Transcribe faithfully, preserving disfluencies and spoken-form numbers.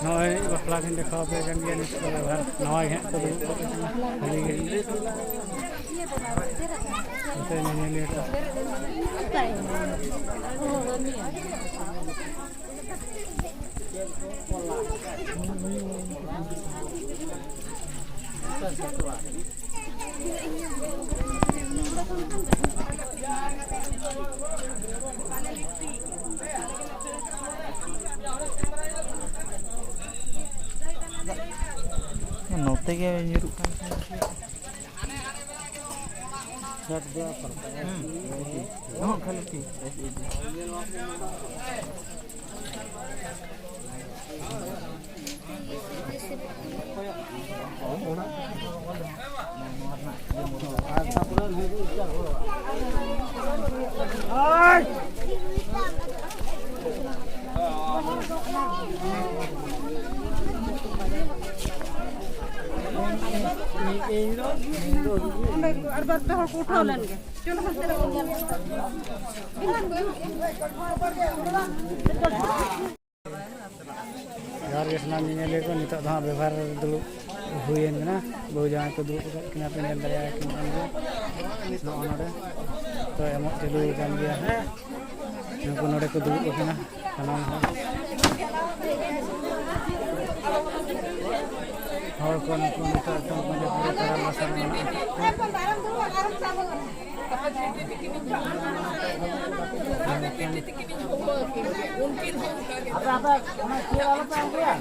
ᱱᱚᱜᱼᱚᱭ ᱵᱟᱯᱞᱟ ᱨᱮᱧ ᱫᱮᱠᱷᱟᱣ ᱟᱯᱮ ᱠᱟᱱ ᱜᱮᱭᱟ, ᱱᱤᱛᱚᱜ ᱫᱚ ᱵᱮᱵᱷᱟᱨ ᱱᱟᱣᱟ ᱜᱮ ᱦᱟᱸᱜ ᱠᱚ ᱫᱩᱲᱩᱵ ᱠᱚᱜ ᱠᱟᱱᱟ, ᱠᱷᱟᱹᱞᱤ ᱜᱮ᱾ ᱱᱚᱛᱮ ᱧᱮᱧᱮᱞᱤᱭᱟᱹ ᱠᱚ᱾ ᱱᱚᱛᱮ ᱜᱮ ᱧᱩᱨᱩᱜ ᱠᱟᱱ ᱛᱟᱦᱮᱸᱫ᱾ ᱦᱩᱸ᱾ ᱦᱚᱸ, ᱠᱷᱟᱹᱞᱤ ᱴᱷᱤᱠ᱾ ᱚᱸᱰᱮ ᱟᱨ ᱵᱟᱨ ᱯᱮ ᱦᱚᱲ ᱠᱚ ᱩᱴᱷᱟᱹᱣ ᱞᱮᱱ ᱜᱮ᱾ ᱪᱚᱞᱚ ᱦᱟᱱᱛᱮ ᱨᱮ ᱵᱚᱱ ᱧᱮᱞ᱾ ᱡᱚᱦᱟᱨ ᱜᱮ ᱥᱟᱱᱟᱢ ᱧᱮᱧᱮᱞᱤᱭᱟᱹ ᱠᱚ, ᱱᱤᱛᱚᱜ ᱫᱚ ᱦᱟᱸᱜ ᱵᱮᱵᱷᱟᱨ ᱫᱩᱲᱩᱵ ᱦᱩᱭᱮᱱ ᱠᱟᱱᱟ᱾ ᱵᱟᱹᱦᱩ ᱡᱟᱶᱟᱭ ᱠᱚ ᱫᱩᱲᱩᱵ ᱟᱠᱟᱫ ᱠᱤᱱᱟ ᱯᱮ, ᱧᱮᱞ ᱫᱟᱲᱮᱭᱟᱜ ᱠᱤᱱ ᱠᱟᱱ ᱜᱮᱭᱟ᱾ ᱱᱚᱜᱼᱚ ᱱᱚᱰᱮ ᱛᱚ ᱮᱢᱚᱜ ᱪᱟᱹᱞᱩ ᱟᱠᱟᱱ ᱜᱮᱭᱟ ᱦᱟᱸᱜ᱾ ᱱᱩᱠᱩ ᱱᱚᱰᱮ ᱠᱚ ᱫᱩᱲᱩᱵ ᱟᱠᱟᱱᱟ ᱥᱟᱱᱟᱢ ᱦᱚᱲ᱾ ᱦᱚᱲ ᱠᱚ ᱱᱩᱠᱩ ᱱᱤᱛᱚᱜ ᱮᱠᱫᱚᱢ ᱯᱟᱸᱡᱟ ᱯᱩᱨᱟᱹ ᱛᱟᱨᱟ ᱞᱟᱥᱟᱲ ᱢᱮᱱᱟᱜᱼᱟ᱾ ᱟᱯᱮ, ᱟᱯᱮ, ᱚᱱᱟ ᱪᱮᱫ ᱟᱞᱚᱯᱮ ᱟᱹᱜᱩᱭᱟ᱾